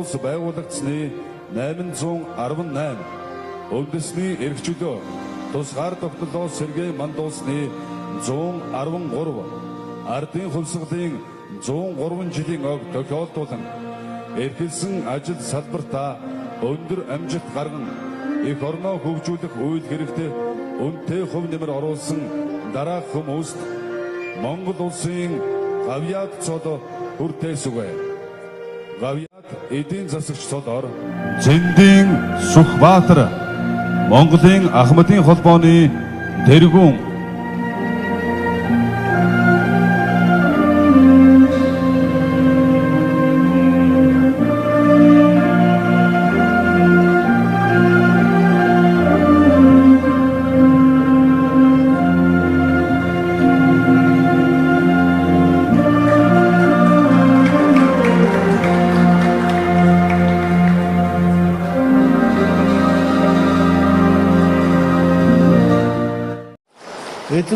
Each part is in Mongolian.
Улс байгуулагдсаны 818 үндэсний эрхчлөө тусгаар тогтнолоо Сергей мандуулсны 113 ардын хувьсгалын 103 жилийн ог тохиолдуулан эрхэлсэн ажил салбартаа өндөр амжилт гарган эх орноо хөгжүүлэх үйл хэрэгт үнэтэй хувь нэмэр оруулсан дараах хүмүүст Монгол улсын гавьяат цол хүртээсүгэ. Гавьяат эдийн засагч цолоор Зэндийн Сүхбаатар, Монголын Ахмадын холбооны тэргүүн.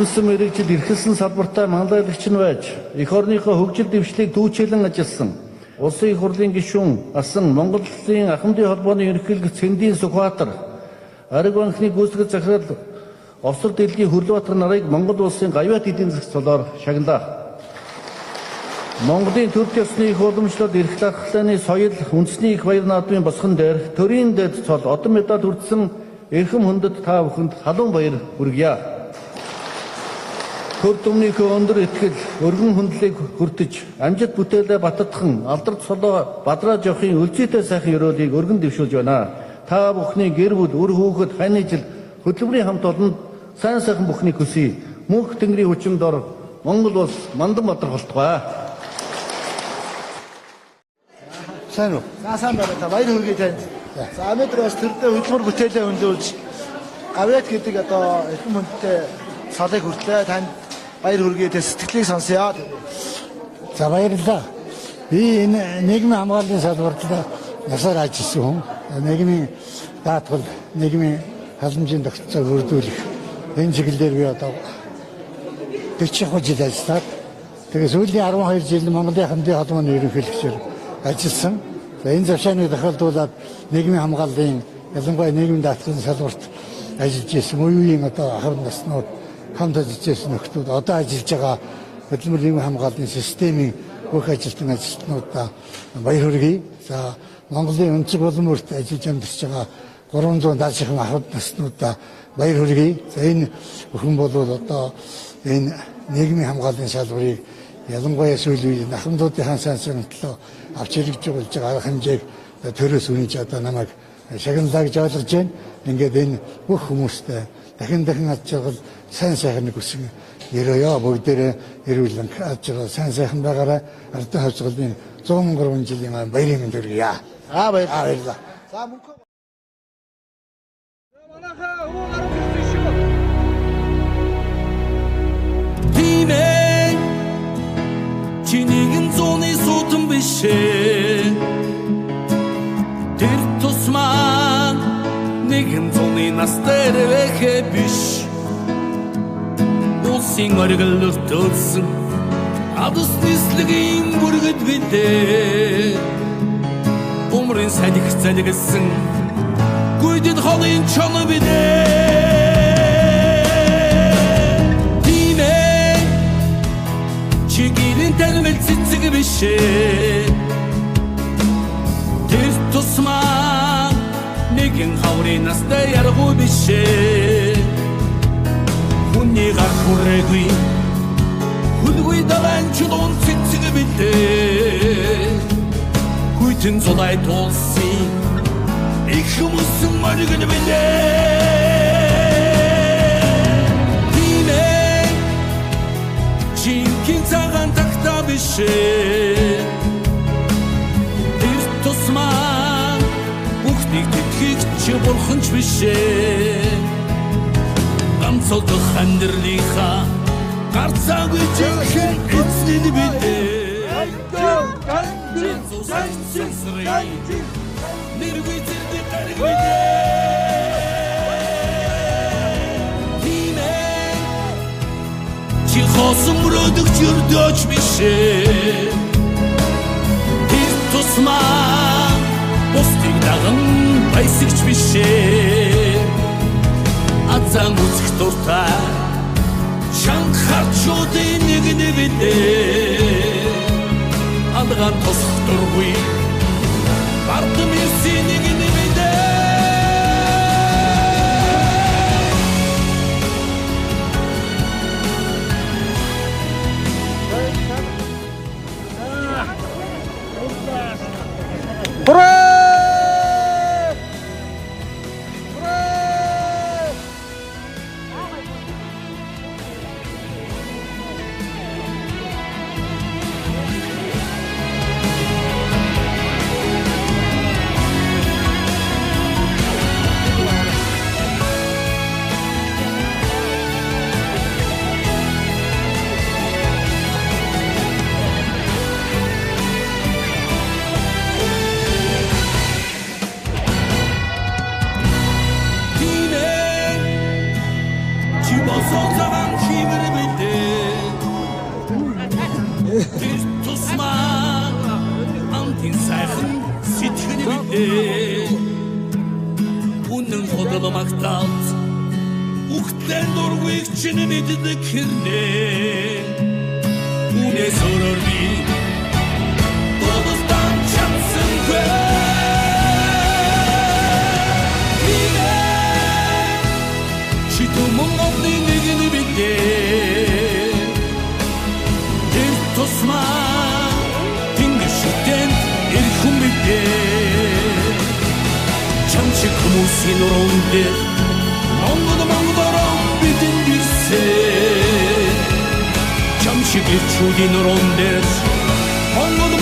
Эзэмсэн мэргэжил эрхэлсэн салбартаа манлайлагч нь байж, эх орныхоо хөгжил дэвшлийг түүчээлэн ажилласан. Улсын их хурлын гишүүн асан Монголын Ахмадын холбооны ерөнхийлөгч Цэндийн Сүхбаатар, Ариг банкны гүйцэтгэх захирал Овсор дэлгийн Хөрлөбаатар нарыг Монгол улсын гавьяат эдийн засгийн цолоор шагналаа. Монголын төр зэсний их уламжлал эрхлэл архлааны соёл үндэсний их баяр наадмын босгон дээр төрийн дэд цол одон медаль хүртсэн эрхэм хүндэт та бүхэнд халуун баяр хүргье. Төр дүмнийхөө өндөр итгэл, өргөн хүндлийг хүртэж, амжилт бүтээлээ баттатхан, алдарт цолоо бадрааж явахын өлзийтэй сайхан ёроолыг өргөн дэвшүүлж байна. Та бүхний гэр бүл, үр хүүхэд, хань ижил, хөдөлмөрийн хамт олонд сайн сайхан бүхнийг хүсье. Мөнх Тэнгэрийн хүчин дор Монгол улс мандан бадрах болтугай. Сайн уу? За сайн байна та баяр хүргэе танд. За өнөөдөр бас төрдөө хөдөлмөр бүтээлээ хөндөөлж гавьяат гэдэг одоо эрхэм хүндтэй цолыг хүртлээ танд баяр хүргэе тэ сэтгэлийг сонсъё. За баярлалаа. Би энэ нийгмийн хамгааллын салбарт насаар ажилласан хүн. Нийгмийн даатгал, нийгмийн халамжийн тогтолцоог бүрдүүлэх энэ чиглэлээр би одоо 40 жил ажиллаад тэгээ сүүлийн 12 жил Монголын хамтын холбооны ерөнхийлөгчөөр ажилласан. За энэ завшааны тохиолдуулаад нийгмийн хамгааллын ялангуяа нийгмийн даатгалын салбарт ажиллаж исэн үе үеийн одоо ахрам наснууд хамт ажиллаж исэн нөхдүүд одоо ажиллаж байгаа хөдөлмөр нийгмийн хамгааллын системийн бүх ажилтан ажилтнуудаа баяр хүргэе. За Монголын өнцөг болон мөрт ажиллаж амьдарч байгаа 370 шахам ахрам наснуудаа баяр хүргэе. За энэ бүхэн бол одоо энэ нийгмийн хамгааллын салбарыг ялангуяа сүүлийн үед ахмадуудын сайн сайхны төлөө авч хэрэгжүүлж байгаа арга хэмжээг төрөөс үнэж одоо намайг шагналаа гэж ойлгож байна. Ингээд энэ бүх хүмүүстэй дахин дахин ад жаргал сайн сайхныг хүсэн ерөөё бүгдээрээ эрүүл ад жаргал сайн сайхан байгаарай. Ардын хавцгалын 103 жилийн баярын мэнд хүргье. За баярлалаа. Баярлалаа. За мөнхөө Тийм ээ чи нэгэн зууны суудан биш ээ тэр тусмаа нэгэн зууны нас дээр вэхэ биш улсын оргил өртөлсөн адас нислэгийн бүргэд билээ умрын салхи залгисан гүйдэд холын чон билээ тийм ээ чи гэрийн тармил цэцэг биш ээ тэр тусмаа нэгэн хаврын настай яргуу биш ээ хүний гар хүрээгүй хүлгүй далайн чулуун цэцэг билээ хүйтэн зулай тулсын их хүмүүсэн моргон билээ тийм ээ жинхэнэ цагаан тагтаа биш ээ тэр тусмаа бүхнийг тэтгэх чи бурхан ч биш ээ ганцлдох амьдралынхаа гарцаагүй жинхэнэ эзэн нь билээ нэргүй зэрэг гараг билээ тийм ээ чи хоосон мөрөөдөгч өрдөөч биш ээ тэр тусмаа Бусдыг даган баясагч бишээ. Азан үзэх дуртай чанга харчуудын нэг нь билээ. Алгаар тосох дургүй бардам ирсэн нэг нь билээ. Ура! Тинэ чи босоо цагаан хиймэр билээ. Тэр тусмаа амтын сайхан сэтгэл билээ. Үнэн худал магтаалт үхтлэн дургүйг чинь мэддэг хэрнээ. Үнээс өөрөөр би дуулалтан чадсангүй. Тинэ чи түмэн одны нэг нь билээ. Тэр тусмаа тэнгэр шүтэн эрхэм билээ. Чам шиг хүмүүсийн нуруунд дээр Монгол монголороо бидэнд ирсэн. Чам шиг ирчүүдийн нуруунд дээр Монгол